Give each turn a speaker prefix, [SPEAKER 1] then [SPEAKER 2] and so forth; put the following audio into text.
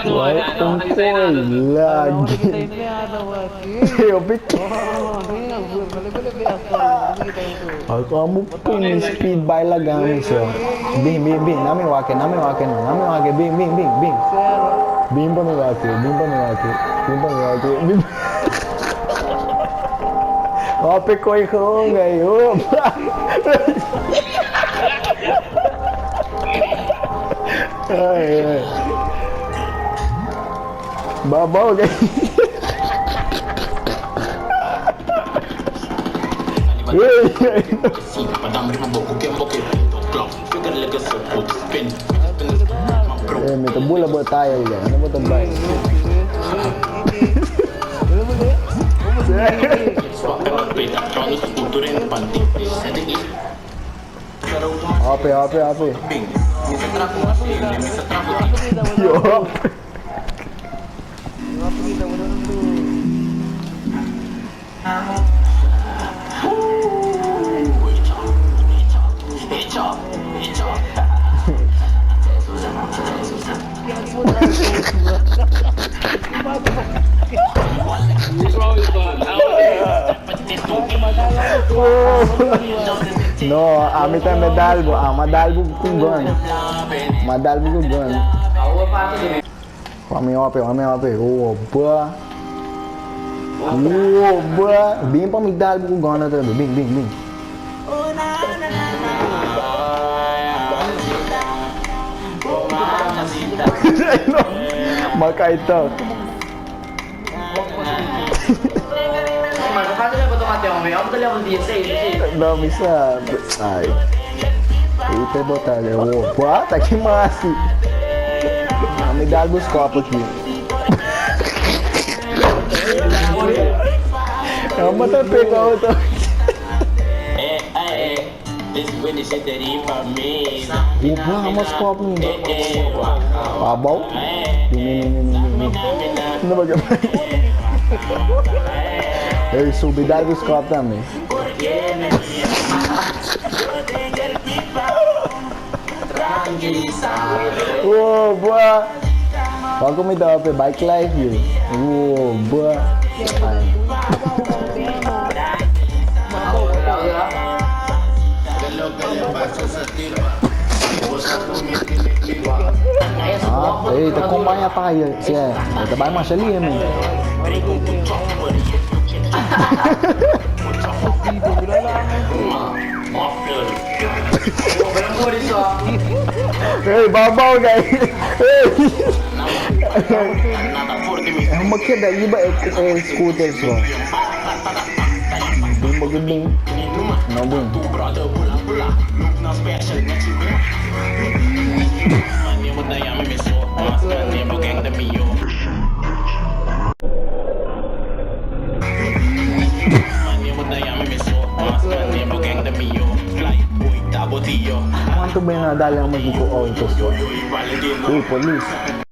[SPEAKER 1] Wak un koi lagi. Amo pone speed bai laga mi so. Bin bin bin, na mi wak na mi wak no, na mi wak bin bin bin bin. Bin pa mi wak, bin pa mi wak, bin pa mi wak, bin. Hopi koi gewoon ey, hopa. Ai ai. Babao gay. Eh, mi ta bula bo taya ya, no bo ta bai. Hopi, hopi, hopi. Yo, hopi. No, ami tambe dal bo, ama dal bo ku gun. Ma dal bo ku gun. Wami hopi, wami hopi. Oba. Oba. Bin pa mi dal bo ku gun otra vez. Bin, bin, bin. Ma kai toch. No, mi sa. Ai. Eita, botalha. Opa, tá que massa. Ah, me dá alguns copos aqui. Eu vou botar pegar outro. Opa, mas copo. Tá bom? No vai Ei, subi dá alguns copos também. Opa! Olha como tá a bike life, viu? Opa! Ai. Ah, ei, ta kombaña taya. Si e, ta bai masha lihe men. Hey, babao guy. Hey. Bo keda riba e scooter so. Bin bo ke bin. No bin. Cuanto bena dale amo di cu auto so. Uy, polis.